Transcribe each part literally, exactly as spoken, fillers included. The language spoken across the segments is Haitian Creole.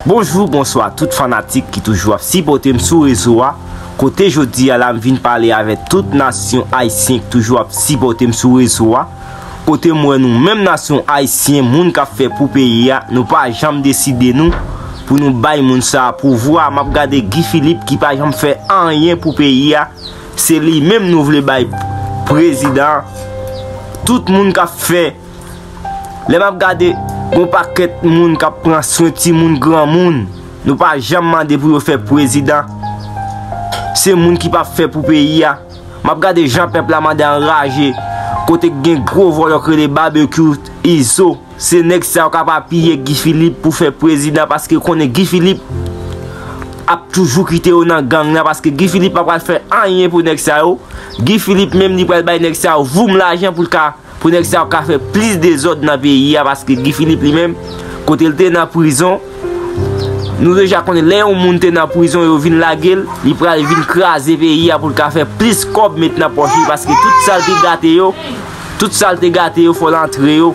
Bonjou, bonswa tout fanatik ki toujou ap sipòte m sou rezo a. Kote jodi a la m vin pale avèk tout nasyon ayisyen ki toujou ap sipòte m sou rezo a. Kote m wè nou menm nasyon ayisyen, moun k ap fè pou peyi a, nou pa janm deside nou pou nou bay moun sa a pouvwa. M ap gade Guy Philippe ki pa janm fè anyen pou peyi a. Se li menm nou vle bay prezidan. Tout moun k ap fè Lè m ap gade, gon pakèt moun k ap pran swen timoun, granmoun. Nou pa janm mande pou yo fè prezidan. Se moun ki p ap fè pou peyi a. M ap gade jan pèp la mande anraje. Kote k gen gwo vòlò k rele Babekyou Izo. Se nèg sa yo k ap apiye Guy Philippe pou fè prezidan, paske konnen Guy Philippe ap toujou kite yo nan gang nan, paske Guy Philippe pa pral fè anyen pou nèg sa yo. Guy Philippe menm li pral bay nèg sa yo voum lajan pou l ka pou nèg sa yo ka fè plis dezòd nan peyi a, paske Guy Philippe li menm, kote l te nan prizon, nou deja konnen lè yon moun te nan prizon, yo vin lage l, li pral vin kraze peyi a pou l ka fè plis kòb met nan pòch li, paske tout sa l te gate yo, tout sa l te gate yo, fò l antre yo.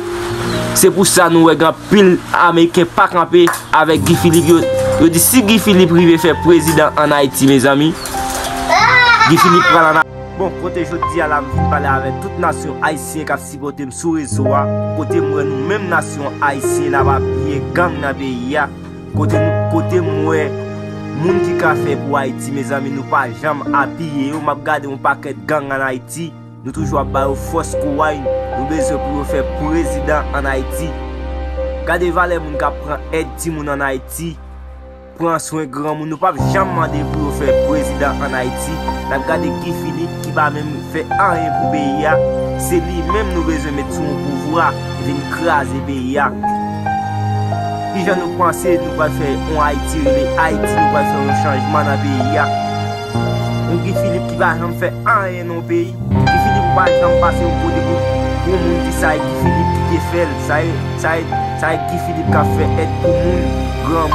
Se pou sa nou wè gen anpil Ameriken pa kanpe avèk Guy Philippe. Yo, yo di si Guy Philippe rive fè prezidan ann Ayiti, mezanmi, Guy Philippe pral ann Bon, kote jodi a la m vin pale avèk tout nasyon ayisyen k ap sipòte m sou rezo a, kote m wè nou menm nasyon ayisyen n ap apiye gang nan peyi a, kote nou, kote m wè moun ki ka fè pou Ayiti, mezanmi, nou pa janm apiye yo. M ap gade yon pakèt gang ann Ayiti, nou toujou ap ba yo fòs kouray, nou bezwen pou yo fè prezidan ann Ayiti. Gade valè moun k ap pran èd timoun ann Ayiti. Pran swen granmoun, nou p ap janm mande pou yo fè prezidan ann Ayiti. N ap gade Guy Philippe ki pa menm fè anyen pou peyi a. Se li menm nou bezwen met sou yon pouvwa, vin kraze peyi a. Kijan nou panse nou pral fè yon Ayiti rele Ayiti, nou pral fè yon chanjman nan peyi a? Yon Guy Philippe ki pa janm fè anyen nan yon peyi. Guy Philippe pa janm pase yon kote pou, pou yon moun di sa e Guy Philippe ki te fè l. Sa e, sa e, sa e Guy Philippe k ap fè èd pou moun, granmoun.